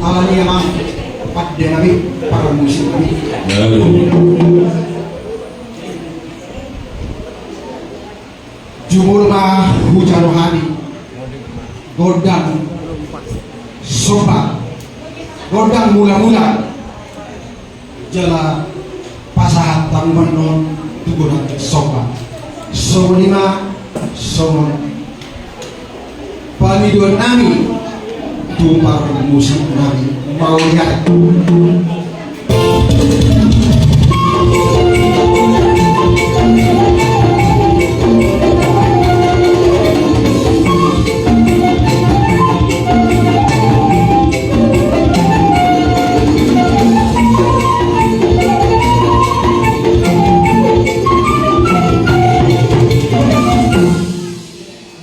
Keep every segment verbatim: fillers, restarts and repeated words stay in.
Alani i amang, pande nami, parmusik nami. Jumolo ma hujalo hami gondang somba, gondang mula-mula. Jala pasahat hamu ma annon tu gondang somba. Songon i ma songon pangidoan nami tu parmusik nami, mauliate.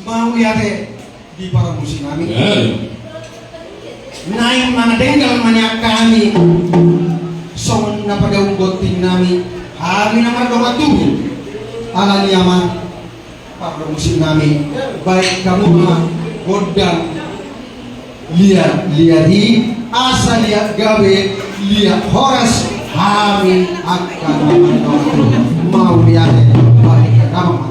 Mauliate di parmusik nami. Naeng mangadenggal ma nian hami songon na padaun gonting nami, hami na mardongan tubu. Alani i amang, parmusik nami, baen hamu ma gondang liat, liat i, asa liat gabe, liat horas, hami angka na mardongan tubu. Mauliate, baen hamu ma.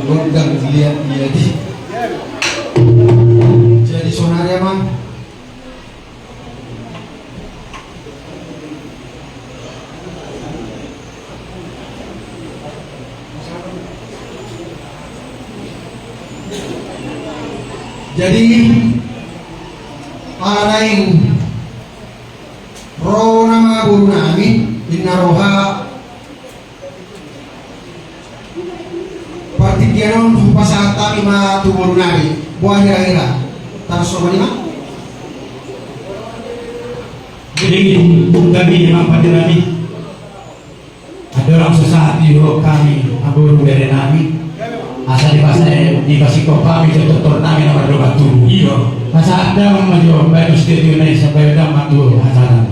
gondang liat-liat i. Jadi sonari, Amang. Jadi, ala naeng ro nama boru nami, ninna roha partingkian on hupasahat hami ma tu boru nami. Boha hira-hira? Tarsuan ma i ma. Jadi, bung kami, Amang pande nami. Andorang so sahat i dohot hami, amang boru bere nami. Asa dipasa, dipasingkop hami jo tortor nami na mardongan tubu. Iyo. Pasahat damang ma jo, baen ma sitio-tio nai, sambahen damang tu hasahatan.